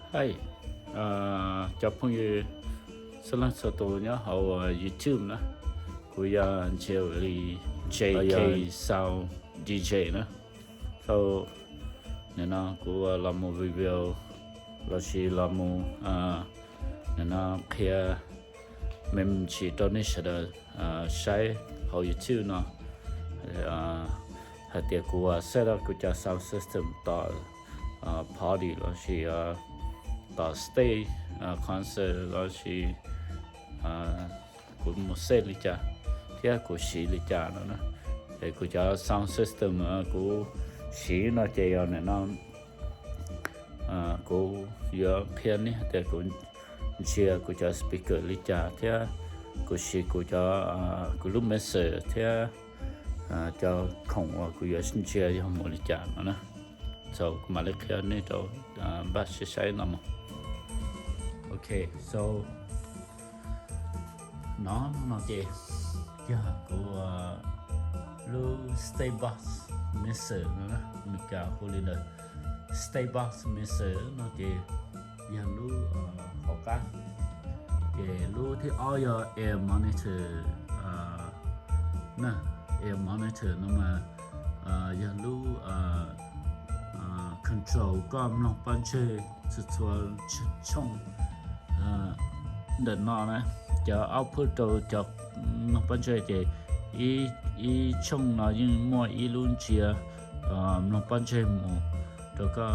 Hais, cov phooj ywg txhua leej txhua tus nyob hauv YouTube na, kuv yog Jerry J K Sound D J na. Thaum nim no kuv los mus review lossis los mus nim no qhia me ntsis rau nej sawv daws saib hauv YouTube no hais tias kuv set up kuv cov sound system tom party lossis tom stage concert lossis kuv mus set li cas thiab kuv siv li cas no na. Es kuv cov sound system kuv siv no ces yog nim no kuv yuav qhia nej tias kuv ntsia kuv cov speaker li cas thiab kuv siv kuv cov, kuv lub mixer thiab cov khoom uas kuv yuav ntsia yog mus li cas no na. So kuv mam li qhia nej rau, npaj siab saib no mus. Ok, so no no ces yog kuv lub Stabox mixer no na, Meskas hu li ntawd. Stabox mixer no ces yog lub hauv qab. Ces lub thib ob yog ear monitor na. Ear monitor no mas yog lub control koj mloog pob ntseg txhua txhua tshooj ntawm no na. Cov output rau cov mloog pob ntseg ces ib tshooj no yeej muaj ib lub ntsia mloog pob ntseg mus rau koj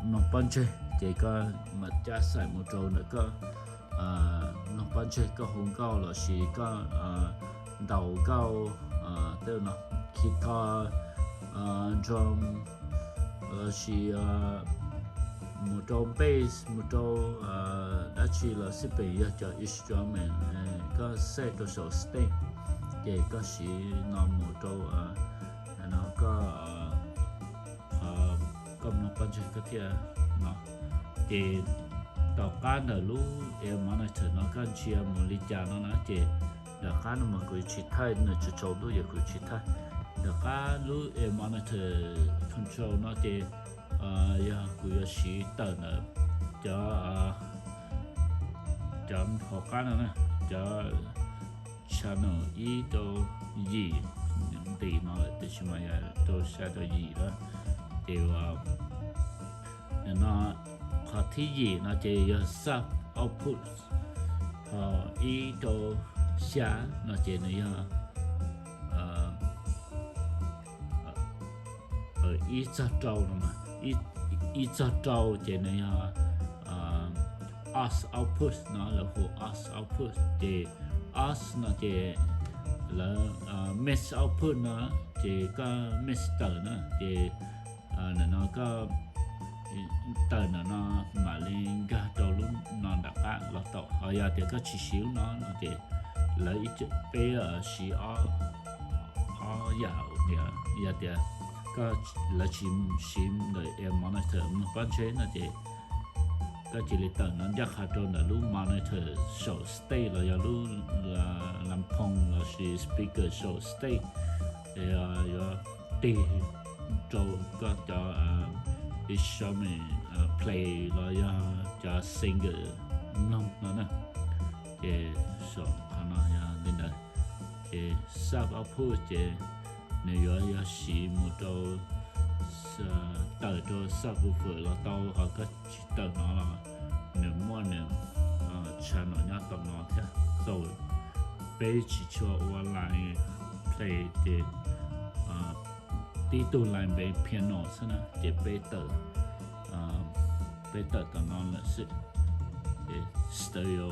mloog pob ntseg, ces koj mam cab xaim mus rau ntawm koj mloog pob ntseg, koj hu nkauj lossis koj ntaus nkauj, tej no, guitar, drum lossis mus rau bass, mus rau dab tsi los xij peem yog cov instrument koj set rau saum stage, ces koj siv no mus rau no koj koj mloog pob ntseg koj thiaj no. Ces tom qab ntawm lub ear monitor no koj ntsia mus li cas no na, ces tom qab no mas kuv tsis thaij, nws tsaus ntuj ces kuv tsis thaij. Tom qab lub ear monitor control no ces yog kuv yuav siv tawm ntawm cov, cov hauv qab no na, cov channel ib rau yim ntim no lawm, tiam sis mas yog rau xya rau yim na. Ces nim no qhov thib yim no ces yog sub output, ho ib rau xya no ces nws yog ib txog rau no, ib txog rau ces nws yog aux output no, lawv hu aux output. Ces aux no ces lawv mix output no, ces koj mix tawm na, ces nim no koj tawm ntawm no mam li nkag rau lub no nram qab los tau. Ho yog tias koj tsis siv lub no no ces lawv ib, peb siv ob yam tias, yog tias koj, lawv tsis siv ntawm ear monitor mloog pob ntseg no ces koj cia li tawm no ncaj qha rau ntawm lub monitor saum stage los yog lub lampoon lossis speaker saum stage, yuav tig rau koj cov instrument play los yog cov singer mloog no na. Ces saum qhov no yog li ntawd. Ces sub output ces nws yuav yog siv mus rau, tawm rau subwoofer los tau, ho koj tsis tawm no los nws muaj nws channel nyob tau no thiab. So peb tsis tshua ua line play ces tib tug line npe piano xwb na, ces peb tawm, peb tawm tau no lawm xwb. Ces stereo,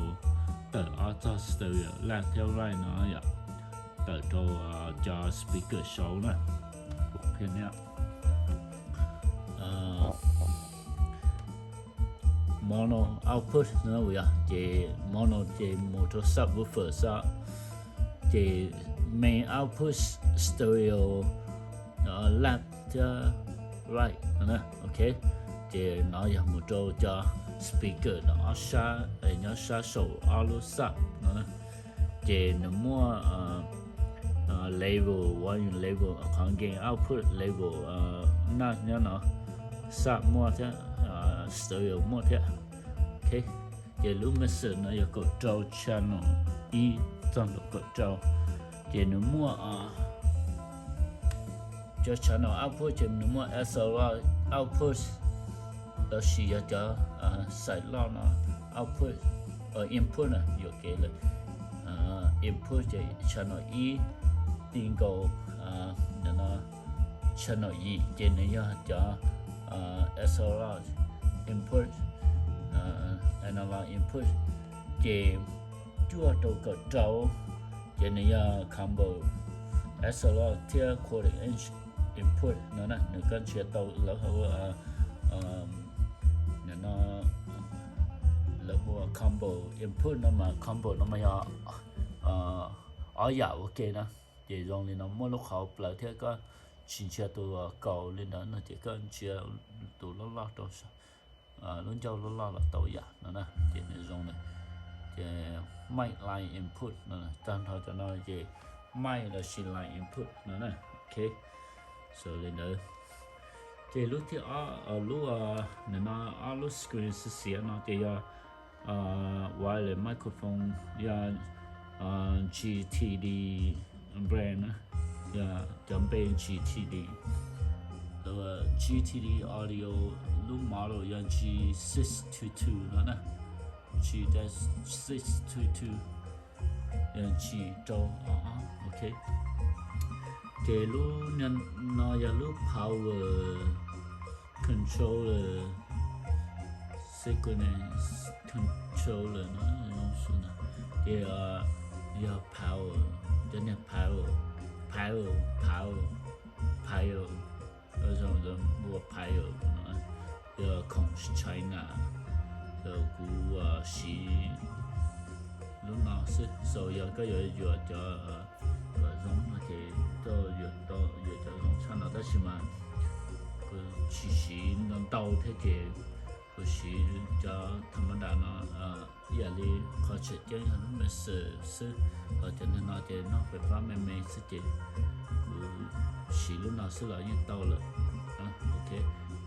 tawm ob txog stereo left thiab right no yom, tawm rau cov speaker saud na. Qhia nej mono output no yog ces mono ces mus rau subwoofer xwb, ces main output stereo left thiab right no na. Ok, ces no yog mus rau cov speaker no ob sab, nyob sab saum ob lub sub no na. Ces nws muaj level, volume level, qhov gain output level na, nyob no sub muaj thiab. stereo muaj thiab. Ok, ces lub mixer no yog kaum rau, channel ib txog nkaus kaum rau. Ces nws muaj cov channel output ces nws muaj S L R output, los sis yog cov xais loj no output, input na, yuam kev lawm. Input ces channel ib ti nkaus no channel yim ces nws yog cov S L R input, analog input. Ces cuaj rau kaum rau ces nws yog combo S L R thiab quarter inch input no na. Nws koj ntsia tau lawv hu, lawv hu combo input no mas combo no mas yog ob yam ua ke na. Ces zoo li no muaj lub qhov plaws thiab koj tsis ntsia tus kaus li ntawd no ces koj ntsia tus loj loj rau lub ncauj loj loj los tau yam no na. Ces nws zoo na, ces mic line input no, tag nrho cov no ces mic los sis line input no na. Ok, so li ntawd. Ces lub thib ob, lub, nws no ob lub screen xiav xiav no ces yog wireless microphone, yog G T D brand na, yog cov npe G T D. G T D audio lub model yog G six two two no na, G dash six two two, yog G rau ob. Ok, ces lub no yog lub power controller, sequence controller no, ces yog power, cov niag power, power, power, power, zoo ua power no, yog khoom China, kuv siv lub no xwb. So yog koj yuav yuam cov zoo no ces koj yuam tau yuam cov zoo tshaj no, tab sis mas kuv tsis siv ntau ntau thiab ces kuv siv cov tha ma da no, ib yam li qhov tseem ceeb yog lub mixer xwb, ho cov niag no ces noj fais fab me me xwb ces kuv siv lub no xwb los yeej tau lawm. Ok,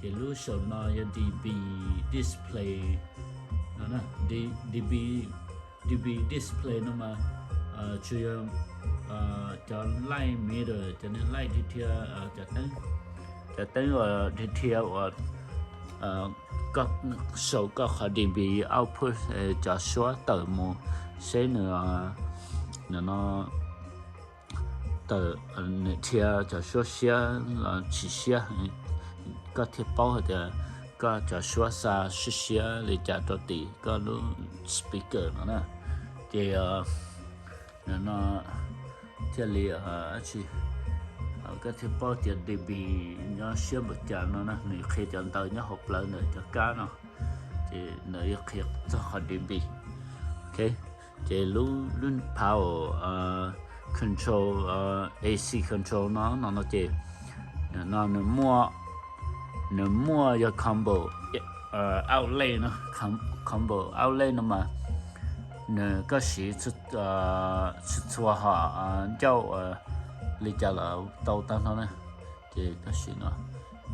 ces lub saum no yog D B display no, D B, D B display no mas tsuas yog cov light meter, cov niag light dhia dhia, cov teeb, cov teeb uas dhia dhia uas koj sau koj qhov D B output cov suab tawm mus seb nws, nws no tawm, nws dhia cov suab siab los tsis siab, koj thiaj paub hais tias koj cov suab xa siab siab li cas rau tim koj lub speaker no na. Ces nws no thiaj li, tsis, koj thiaj paub tias D B nyob siab npaum cas no na. Nws qhia cov ntawv nyob hauv plawv ntawm cov kab no, ces nws yuav qhia txog qhov D B. Ok, ces lub, lub power control, A C control no no no ces no nws muaj, nws muaj yog combo outlet no, combo outlet no mas nws koj siv txhua txhua hom ncauj li cas los tau tag nrho na. Ces koj siv no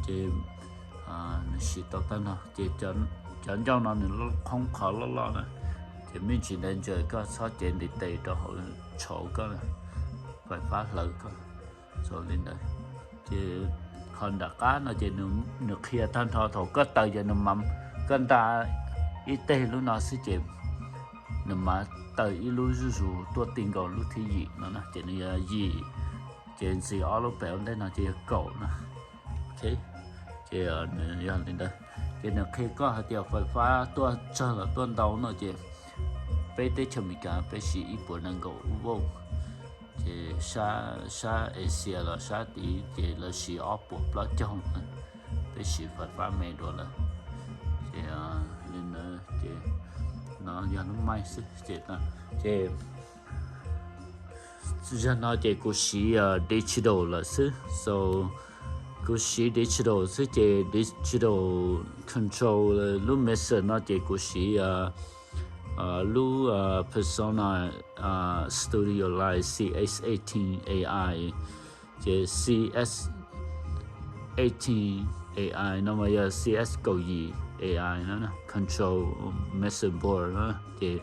ces nws siv tau tag nrho. Ces cov ncauj no nws qhoob qhov loj loj na, ces me ntsis ntawd ntsaws koj txhob cev ntiv tes rau hauv tshauv koj, fais fab hlawv koj, xaus li ntawd. Ces qhov nram qab no ces nws qhia tag nrho, thaum koj taws ces koj nta ib teg lub no xwb ces nws mam taws ib lub zuj zus tuaj ti nkaus lub thib yim no na, ces nws yog yim, ces ntxiv ob lub pem ua ntej no ces yog kaum no. Ok, ces nws yog li ntawd. Ces nws qhia koj hais tias fais fab tuaj tsawg los tuaj ntau no ces peb teb chaws Amelikas peb siv ib puas nees nkaum volt, ces sab, sab Asia los sab tid ces lawv siv ob puas plaub caug, peb siv fais fab me dua lawm. Ces li ntawd ces no yog lub maij xwb ces, ces zag no ces kuv siv digital lawm xwb, so kuv siv digital xwb ces digital control lub mixer no ces kuv siv lub PreSonus Studio Live C S eighteen A I, ces C S eighteen A I no mas yog C S kaum yim, A I no, control mixing board no. Ces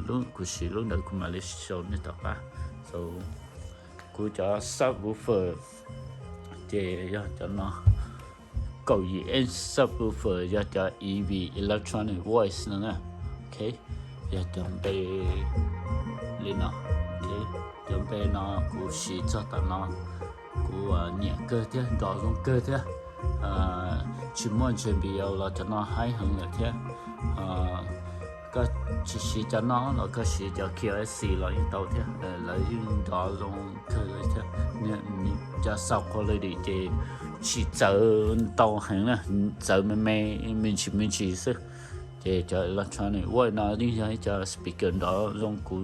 lub kuv siv lub ntawd kuv mam li show nej tom qab. So kuv cov subwoofer ces yog cov no, kaum yim inch subwoofer yog cov E V, electronic voice no na. Ok, yog cov npe li no. Cov npe no kuv siv txog tom no, kuv nyiam kawg thiab nrov zoo kawg thiab. Tsis muaj J B L los cov no haib heev lawm thiab. Koj tsis siv cov no los koj siv cov Q S C los yeej tau thiab, lawv yeej nrov zoo kawg thiab. Cov sound quality ces tsis txawv ntau heev na, txawv me me, me ntsis me ntsis xwb. Ces cov electronic voice no yeej yog ib co speaker nrov zoo kuv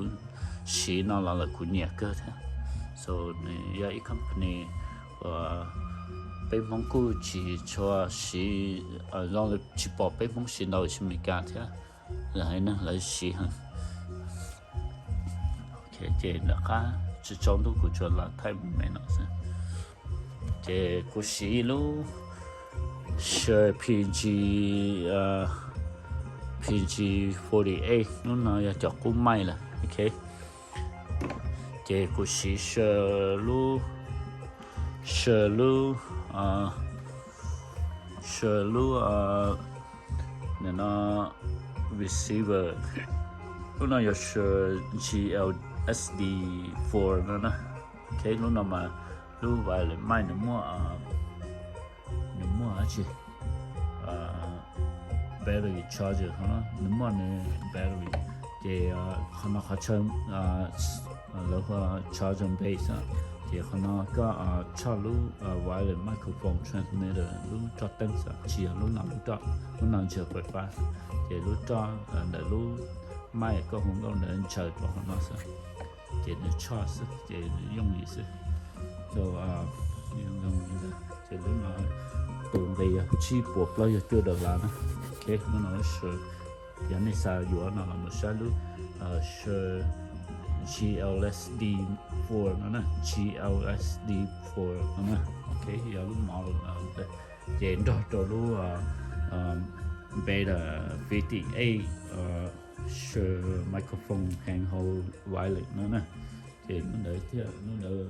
siv no los lawm kuv nyiam kawg thiab. So nws yog ib company uas peb Hmoob kuj tsis tshua siv, zoo li tsis pom peb Hmoob siv ntau tsis Meskas thiab. Lawv haiv neeg lawv siv heev. Ces nram qab tsis tsaus ntuj kuv tsuas los thaij me me no xwb. Ces kuv siv lub Shure P G, P G forty eight, lub no yog cov qub maij lawm. Ok, ces kuv siv Shure lub, Shure lub, Shure lub no receiver. Lub no yog Shure G L S D four no na. Ok, lub no mas lub wireless mic nws muaj, nws muaj dab tsi, battery charger, nws muaj nws battery. Ces qhov no qhov chaw lawv hu ua charging base. Ces qhov no koj tshaj lub wireless microphone transmitter lub roj teeb xwb, tsis yog lub no lub roj, lub no ntshaw fais fab. Ces lub roj ntawm lub mic koj hu nkauj ntawd ntshaw rau qhov no xwb. Ces nws tshaj xwb ces nws yooj yim xwb. Ces lub no tus nqi yog tsib puas plaub caug cuaj dollar na. Ok, lub no Shure, yog nej xav yuav no los mus saib lub Shure G L S D four no na, G L S D four no na. Ok, yog lub model ntawd. Ces nrog rau lub Beta fifty eight Shure microphone handheld wireless no na. Ces lub ntawd thiab lub ntawd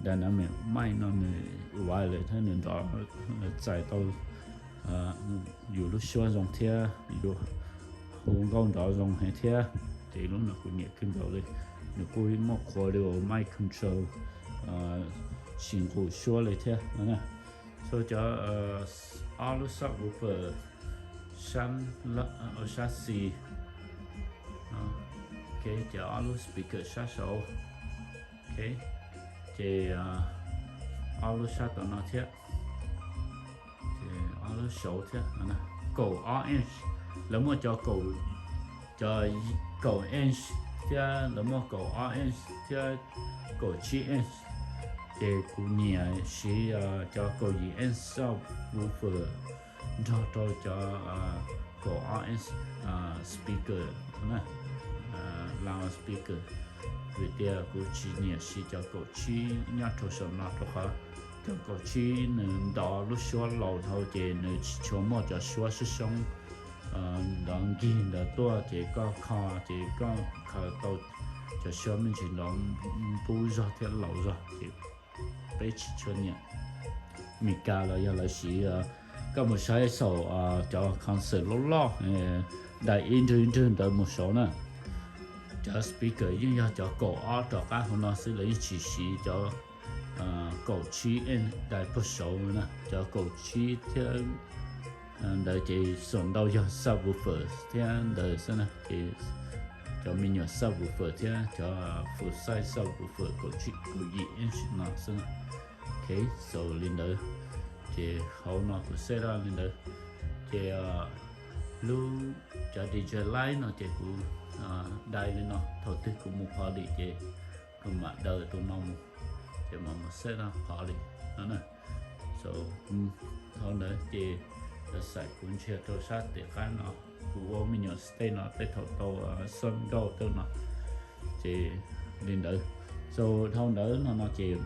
dynamic mic no nws wireless thiab nws nrov txais tau yus lub suab zoo thiab yus hu nkauj nrov zoo heev thiab. Ces lub no kuv nyiam kawg nkaus li. Nws kuj muaj quad mic control, tsis nqus suab li thiab. So cov ob lub subwoofer sab, sab xis, ces ob lub speaker sab saud, ces ob lub sab tom no thiab, ob lub saud thiab. Kaum ob inch, lawv muaj cov, cov kaum inch thiab, lawv muaj kaum ob inch thiab kaum tsib inch. Ces kuv nyiam siv cov kaum yim inch subwoofer nrog rau cov kaum ob inch speaker na, loudspeaker. Vim tias kuv tsis nyiam siv cov kaum tsib nyob rau saum no rau qhov cov kaum tsib nws ntov lub suab laus dhau ces nws tsis tshua muaj cov suab soob soob ntawd nkig ntawd tuaj ces koj kho ces koj khaws tau cov suab me ntsis ntawd npub zog thiab laus zog ces peb tsis tshua nyiam. Meskas los yog lawv siv, koj mus saib saum cov concert loj loj, daim ib nrwg ib nrwg ntawd mus saud na, cov speaker yeej yog cov kaum ob rov qab hauv no xwb, lawv yeej tsis siv cov kaum tsib inch daim puag saud na. Cov kaum tsib thiab ntawd ces feem ntau yog subwoofer thiab ntawd xwb na. Ces cov me nyuam subwoofer thiab cov full size subwoofer kaum tsib kaum yim inch no xwb na. Ok, so li ntawd ces hauv no kuv set up li ntawd. Ces lub, cov D J line no ces kuv dai li no, thaum twg kuv mus party ces kuv mam daws tus no mus, ces mam mus set up party no na. So hauv ntawd ces xaim kuv ntsiag rau sab tim qab no, kuv ua me nyuam stage no tej thaum tau xab nkauj tej no, ces li ntawd. So dhau ntawd no no ces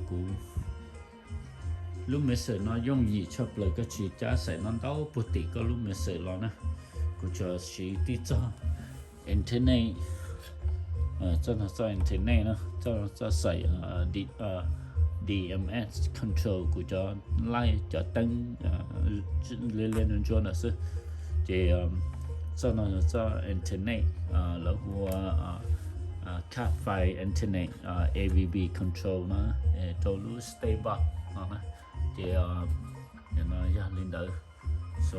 kuv Lub mixer no yooj yim tshaj plaws, koj tsis cab xaim no ntau puag tim koj lub mixer los na. Kuv tsuas siv tib txoj internet, txoj no txoj internet na, txoj xaim D M X control kuv cov light cov teeb li li ntsuab ntsuab ntawd xwb. Ces txoj no txoj internet lawv hu ua Cat five internet A V B control na, rau lub stage box no na. Ces no yog li ntawd. So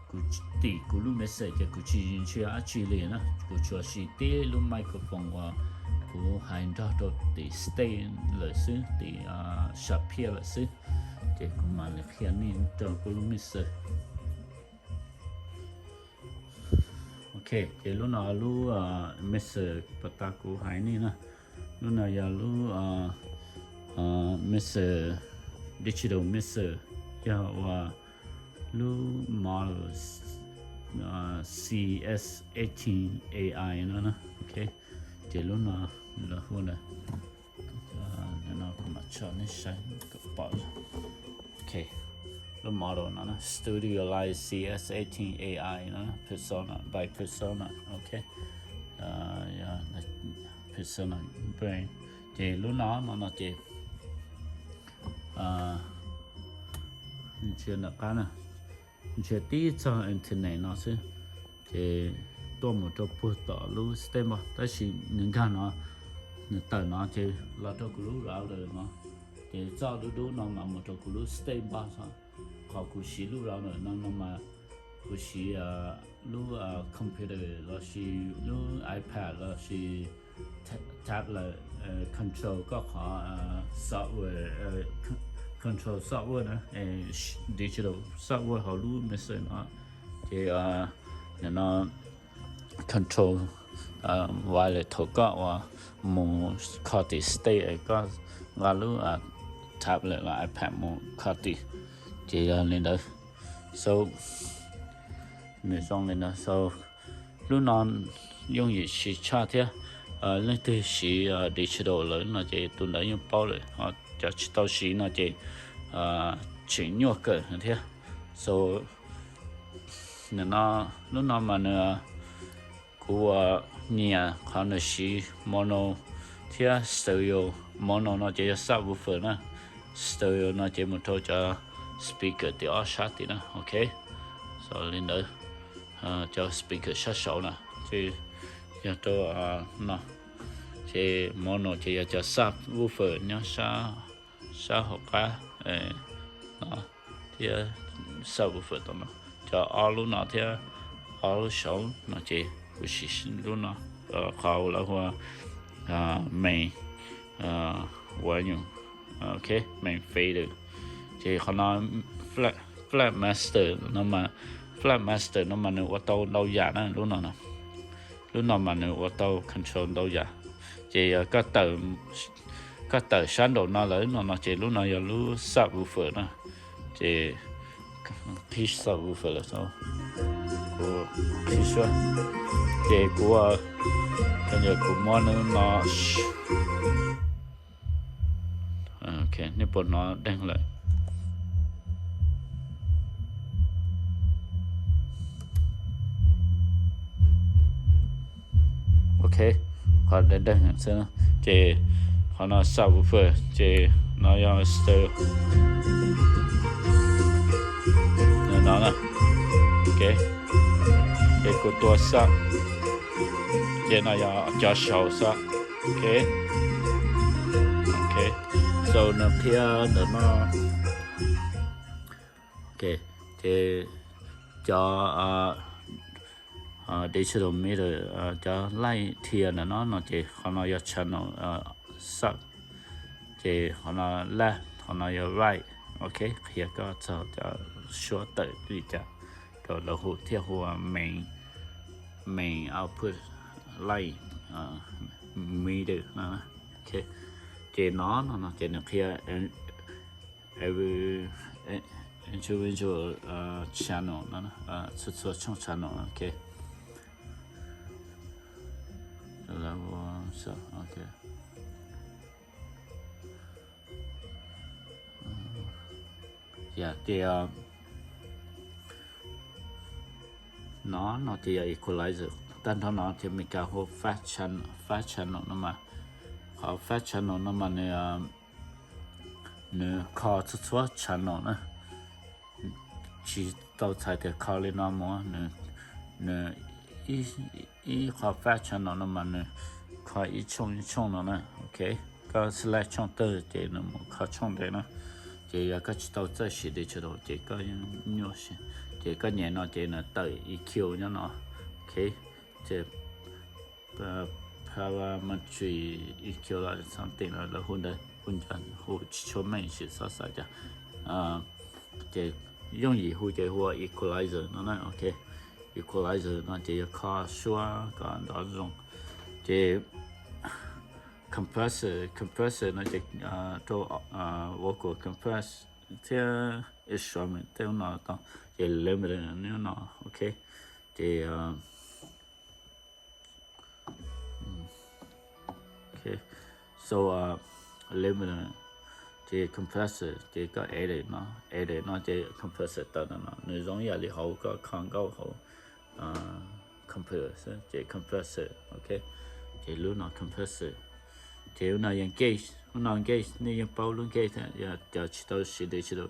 kuv tim kuv lub mixer ces kuv tsis ntsia dab tsi li na, kuv tsuas siv tib lub microphone uas kuv hais nrog rau tim stage lawm xwb, tim sam phiaj lawm xwb. Ces kuv mam li qhia nej rau kuv lub mixer. Ok, ces lub no lub mixer pas tas kuv hais nej na. Lub no yog lub mixer, digital mixer, yog uas lub model C S eighteen A I no na. Ok, ces lub no lawv hu na, no kuv mam tso nej saib kom pom. Ok, lub model no na, Studio Line C S eighteen A I no, Persona by Persona. Ok, Persona brand. Ces lub no no no ces ntsia nram qab na, ntsia tib txog internet no xwb, ces tuaj mus rau puag tom lub stage box, tab sis nws nkag no, nws tawm no ces los rau kuv lub router no, ces txoj dub dub no mas mus rau kuv lub stage box xwb. Qhov kuv siv lub router no no mas kuv siv lub computer los sis lub iPad los sis tablet control koj qhov software, control software na, digital software hauv lub mixer no. Ces nim no control wireless thaum koj uas mus kho tim stage, koj nqa lub tablet los iPad mus kho tim, ces yog li ntawd. So nws zoo li no. So lub no yooj yim siv tshaj thiab. Leej twg siv digital lawm no ces tus ntawd yeej paub lawm, ho cov tsis tau siv no ces tseem nyuaj kawm thiab. So nim no, lub no mas nws, kuv ua nyiam qhov nws siv mono thiab stereo. Mono no ces yog subwoofer na, stereo no ces mus rau cov speaker tim ob sab tim na. Ok, so li ntawd, cov speaker sab saud na, ces yog rau no, ces mono ces yog cov subwoofer nyob sab, sab hauv qab no, thiab subwoofer tom no. Cov ob lub no thiab ob lub saud no ces kuv siv lub no, qhov lawv hu ua main volume, ok, main fader. Ces qhov no flat, flat master no mas, flat master no mas nws ua tau ntau yam na lub no na. Lub no mas nws ua tau control ntau yam. Ces yog koj tawm sab nraum no lawm no no ces lub no yog lub subwoofer na. Ces qhib subwoofer lawm, kuv qhib suab. Ces kuv, kuv muab nws no, nej puas hnov deeg lawm? Ok, qhov deeg deeg xwb. Ces qhov no subwoofer, ces no yog stereo no na. Ok, ces kuv tua sub, ces no yog cov saum sub. Ok, ok, so nws qhia ntawm no. Ok, ces cov digital meter, cov light dhia ntawm no no ces qhov no yog channel sub, ces qhov no left, qhov no yog right. Ok, qhia koj txog cov suab tawm li cas rau lawv hu thiaj hu ua main, main output light meter no. Ok, ces no no no ces nws qhia every individual channel no, txhua txhua tshooj channel. Ok, ok. Tias tias no no ces yog equalizer, tag nrho no ces Meskas hu fast channel, fast channel no mas, qhov fast channel no mas nws nws kho txhua txhua channel na, tsis tau txhais tias kho li no mus, nws ib qho fast channel no mas nws kho ib tshooj ib tshooj no na, ok. Koj select tshooj twg ces nws mus kho tshooj ntawd na. Ces yog koj tsis tau txawj siv digital ces koj nyuaj, ces koj nyem no ces nws tawm E Q nyob no, ok. Ces Parametry E Q los something los lawv hu ntawd, hu ntawd hu tsis tshua meej, tsis txhob xav cas. Ces yooj yim hu ces hu ua equalizer no na, ok. Equalizer no ces yog kho suab kom nrov zoo. Ces compressor, compressor no ces rau vocal compress thiab instrument tej no tau, ces limiter no, ok. Ces so limiter, ces compressor, ces koj edit no, edit no ces compressor tawm no, nws zoo ib yam li hauv koj kho nkauj hauv computer xwb, ces compressor, ok. Ces lub no compressor. Ces lub no yog gauge, lub no gauge, nej yeej paub lub gauge thiab, yog cov tsis tau siv digital,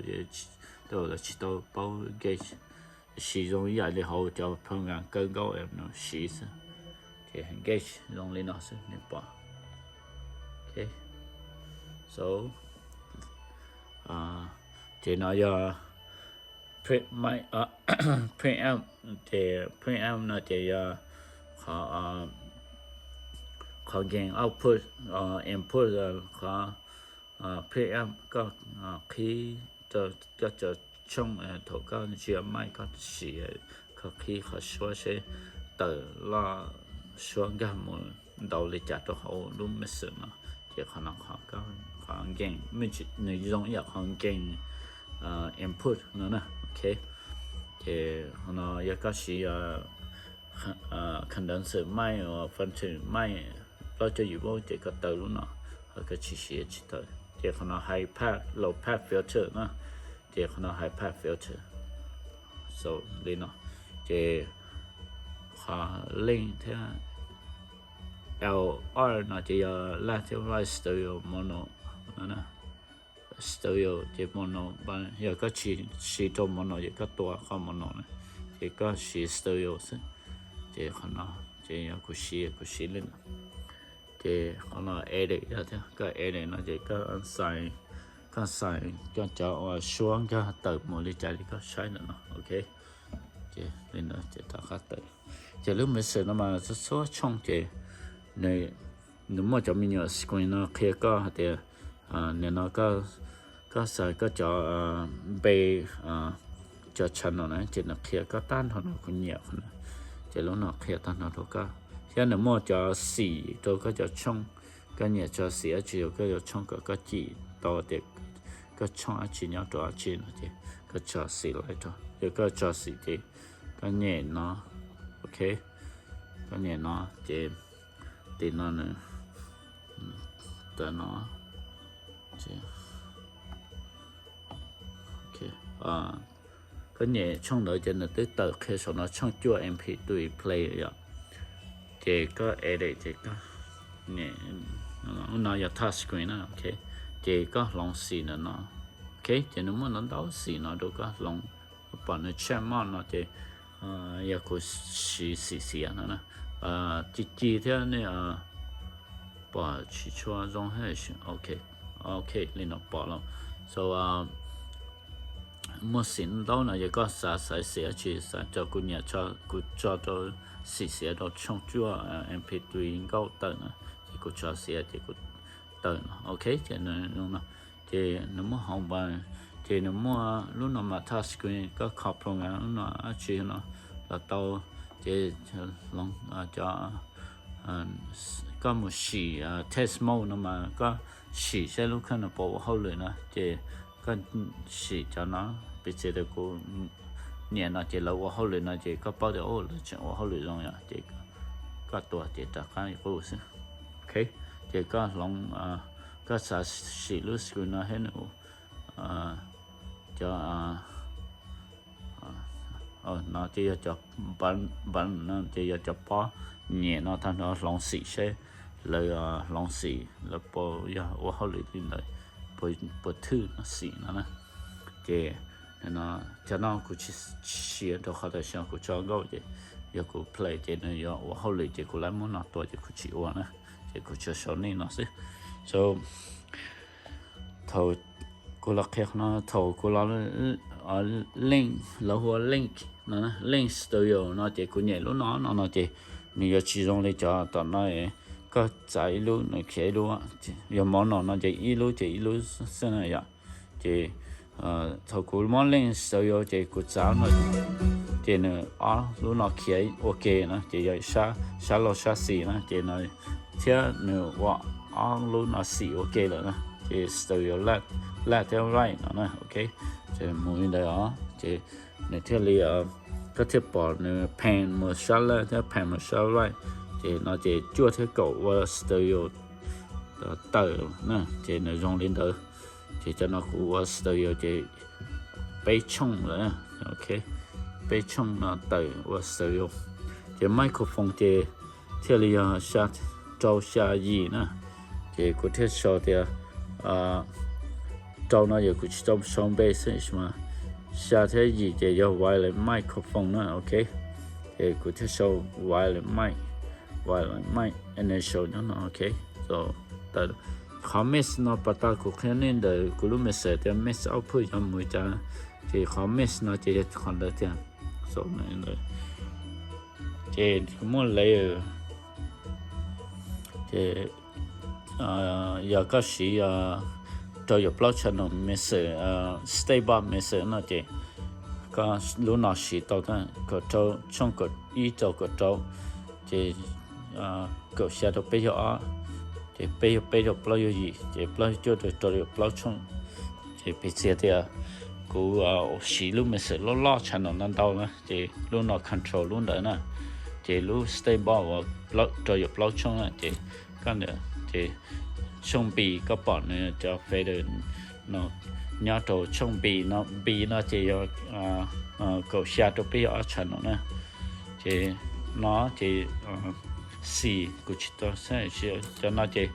tau los tsis tau paub gauge, siv zoo ib yam li hauv cov program kawg nkaus es nws siv xwb. Ces gauge zoo li no xwb nej pom. Ok, so ces no yog preamp, ces preamp no ces yog qhov, qhov gain output, input, qhov preamp koj qhib rau koj cov tshooj thaum koj ntsia mic koj siv, koj qhib qhov suab seb tawm loj suab nkag mus ntau li cas rau hauv lub mixer no. Ces qhov no qhov gain, nws zoo ib yam qhov gain input no na, ok. Ces qhov no yog koj siv condenser mic uas phantom mic plaub caug yim volt ces koj taw lub no, ho koj tsis siv tsis taw. Ces qhov no high pass, low pass filter na, ces qhov no high pass filter. So li no, ces qhov leej thiab L R no ces yog left thiab right stereo mono no. Stereo ces mono, yog koj tsis siv rau mono ces koj tua qhov mono na, ces koj siv stereo xwb. Ces qhov no ces yog kuv siv, kuv siv li no. Ces qhov no edit yog thiab, koj edit no ces koj xais, koj xais koj cov uas suab nkag tawm mus li cas li koj saib ntawm no, ok. Ces li no ces rov qab tawm. Ces lub mixer no mas txhua tshooj ces nws muaj cov me nyuam screen no qhia koj hais tias nim no koj xav koj cov npe, cov channel na ces nws qhia koj tag nrho no, kuv nyiam qhov no. Ces lub no qhia tag nrho rau koj, thiab nws muaj cov xim rau koj cov tshooj. Koj nyiam tso xim dab tsi rau koj cov tshooj kom koj cim tau tias koj tshooj dab tsi nyob rau dab tsi no ces koj tso xim li rau. Yog koj tso xim ces koj nyem no, ok, koj nyem no ces tim no nws tawm no. Koj nyem tshooj ntawd ces nws twb tawm qhia saum no tshooj cuaj M P three play yom. Ces koj edit ces koj, no yog touch screen na, ok. Ces koj hloov xim ntawm no, ok. Ces nws muaj ntau ntau xim no rau koj hloov. Pom nws check mark no ces yog kuv siv xim xiav no na. Ci ci thiab nej pom tsis tshua zoo, ok, li no pom los. So muaj xim ntau no yog koj xav xaiv xim dab tsi, xav tso, kuv nyiam, kuv tso rau xim xiav rau tshooj cuaj M P three nkauj tawm na, ces kuv tso xiav ces kuv tawm no, ok. Ces nws no ces nws muaj home button, ces nws muaj lub no mas touch screen, koj kho program lub no dab tsi no los tau. Ces cov, koj mus sim test mode no mas koj sim saib lub kheej no puas ua hauj lwm no ces koj sim cov no, piv txwv tias kuv niam no ces lawv ua hauj lwm no ces koj paub tias lawv tseem ua hauj lwm zoo yom, ces koj tua ces rov qab qub xwb. Ok, ces koj hloov, koj xav sim lub screen no thiab nws, no ces yog cov button no ces yog cov pob nyem no tag nrho hloov xim seb lawv hloov xim lawv puas yog ua hauj lwm li ntawd, puas thwj no xim no na. Ces cov no kuv tsis siv rau qhov tias xyov kuv tso nkauj ces yog kuv play ces nws yuav ua hauj lwm ces kuv lab muab no tua ces kuv tsis ua na. Ces kuv tsuas sau nej no xwb. So thaum kuv los qhia no, thaum kuv los link, lawv hu ua link no, link studio no ces kuv nyem lub no no no ces nws yuav tsis zoo li cov tom no, koj txav ib lub nws khiav ib lub, yog mono no ces ib lub ces ib lub xwb na yom. Ces thaum kuv muab link studio ces kuv txav no ces nws ob lub no khiav ua ke na ces yog sab laug sab xis na ces no thiab nws ua ob lub no xim ua ke lawm na ces studio left, left thiab right no na, ok. Ces mus li ntawd os ces nws thiaj li, koj thiaj pom nws pan mus sab left thiab pan mus sab right. Ces no ces cuaj thiab kaum ua stereo tawm na, ces nws zoo li ntawd. Ces cov no kuv ua stereo ces peb tshooj lawm, ok, peb tshooj no tawm ua stereo. Ces microphone ces thiaj li yog xya, rau xya yim na. Ces kuv thiaj sau tias rau no yog kuv tsis tau sau npe xwb mas xya thiab yim ces yog wireless microphone na, ok. Ces kuv thiaj sau wireless mic, wireless mic initial nyob no, ok. Qhov mix no pas tas kuv qhia nej ntawm kuv lub mixer tias mix output yog mus li cas, ces qhov mix no ces yog qhov ntawd tiag. Ces muaj layer, ces yog koj siv rau yam plaub channel mixer, stage box mixer no ces koj lub no siv tau, kaum rau, tshooj kaum ib rau kaum rau, ces kaum xya rau peb caug ob, ces peb caug peb rau plaub caug yim, ces plaub caug cuaj rau rau caum plaub tshooj. Ces piv txwv tias kuv siv lub mixer loj loj channel no ntau na, ces lub no control lub ntawd na, ces lub stage box uas rau caum plaub tshooj na, ces koj ntawd ces tshooj B koj pom nws cov fader no nyob rau tshooj B no, B no ces yog kaum xya rau peb caug ob channel na. Ces no ces xis kuv tsis tau, cov no ces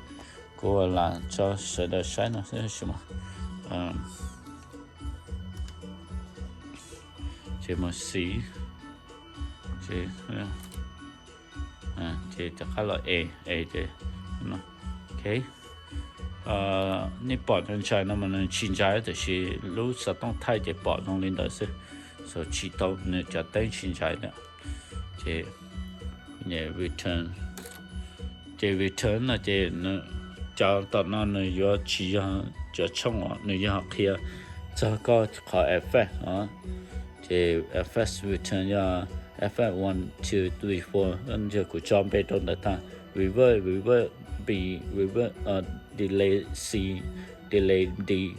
kuv lam tso sawv daws saib no xwb. Ces mus xis, ces rov qab los es, es ces, ok. Nej pom ntshai no mas nws tsis ntshai, tiam sis lub xov tooj thaij ces pom zoo li ntawd xwb, xav tsis tau nws cov teeb tsis ntshai lawm. Ces return, ces return no ces cov tom no nws yuav tsis yog cov tshooj os, nws yog qhia txog koj qhov effect os. Ces effect return yog effect one, two, three, four, yog kuv tso npe rau ntawd tag, reverb, reverb B, reverb, delay C, delay D.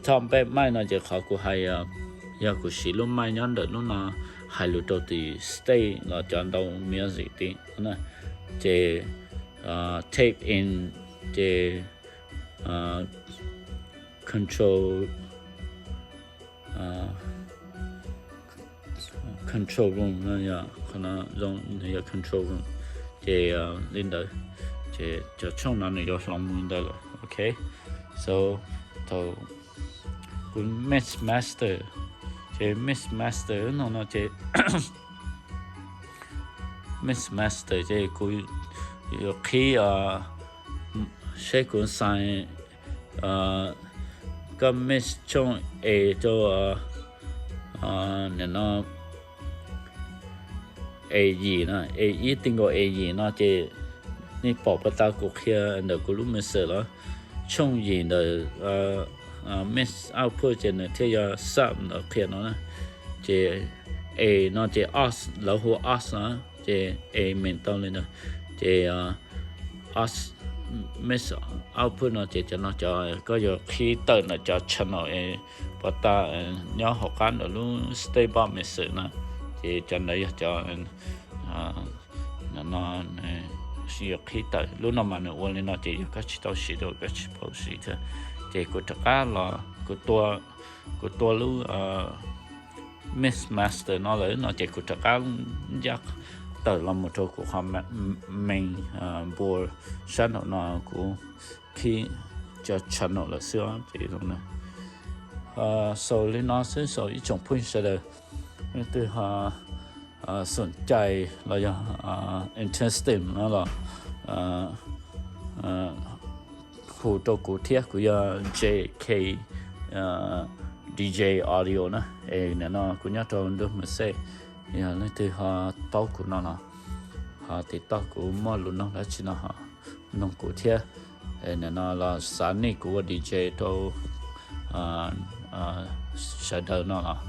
Top bass mic no ces qhov kuv hais yog kuv siv lub mic nyob ntawm lub no hais lus rau tim stage los cov ntau music tim. Ces tape in, ces control, control room no yog qhov no zoo, nws yog control room. Ces li ntawd, ces cov tshooj no nws yuav hloov li ntawd lawm, ok. So thaum kuv mix master, ces mix master no no ces mix master ces kuv yuav qhib, seb kuv xais, koj mix tshooj A rau, nim no A yim no, A ib ti nkaus A yim no ces nej pom pas tas kuv qhia ntawm kuv lub mixer los tshooj yim ntawm mix output ces nws thiaj yog sub ntawd qhia no na. Ces A no ces os, lawv hu os na, ces A main tone li ntawd. Ces os, mix output no ces cov no cov koj yuav qhib tawm ntawm cov channel pas tas nyob hauv qab ntawm lub stage box mixer na. Ces cov ntawd yog cov no, yuav qhib tawm. Lub no mas nws ua li no ces yog koj tsis tau siv rau koj tsis paub siv thiab. Ces kuv rov qab los, kuv tua lub Mix Master no lawm no ces kuv rov qab ncaj tawm los mus rau kuv qhov main board sab nraum no, kuv khib cov channel lawm xwb os. Ces xaus li no xwb, xaus ib tsoom phooj ywg sawv daws, leej twg ho xoom cai los yog interesting no los hu rau kuv thiab. Kuv yog J K D J Audio na, es nim no kuv nyob rau Nruab Mus Xej. Yog leej twg ho paub kuv no los ho tiv toj kuv, muaj lus noog dab tsi no ho noog kuv thiab. Nim no los xav nij kuv ua D J rau sawv daws no los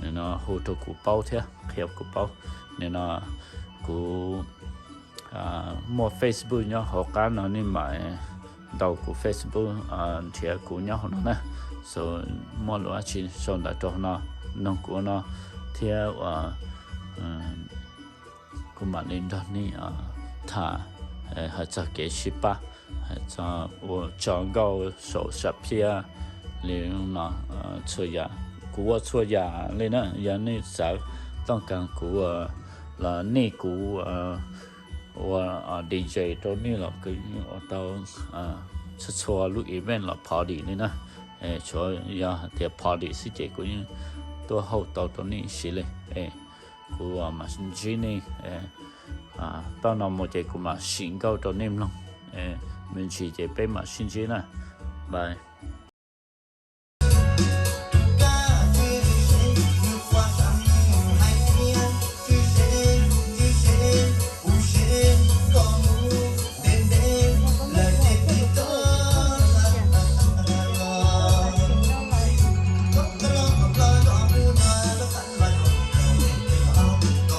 nim no hu rau kuv paub thiab qhia kuv paub. Nim no kuv muaj Facebook nyob hauv qab no, nej mam ntaus kuv Facebook nrhiav kuv nyob hauv no na. Muaj lus dab tsi sau ntawv rau hauv no noog kuv no thiab kuv mam li nrog nej tham hais txog kev sib pab, hais txog ua tso nkauj saum sam phiaj li no. Txhua yam, kuv ua txhua yam li na, yog nej xav tooj kas kuv los nij kuv ua D J rau nej los kuv yeej ua tau txhua txhua lub event los party li na. Tshuav yog hais tias party xwb ces kuv yeej tuaj hauj tau rau nej siv li. Kuv mam ntsib nej, txij no mus ces kuv mam sim nkauj rau nej mloog. Me ntsis ces peb mam sib ntsib na. Bye.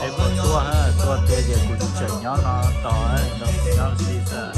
Es kuv tua, tua tiag ces kuv tseem nyob no tos, nyob si xwb.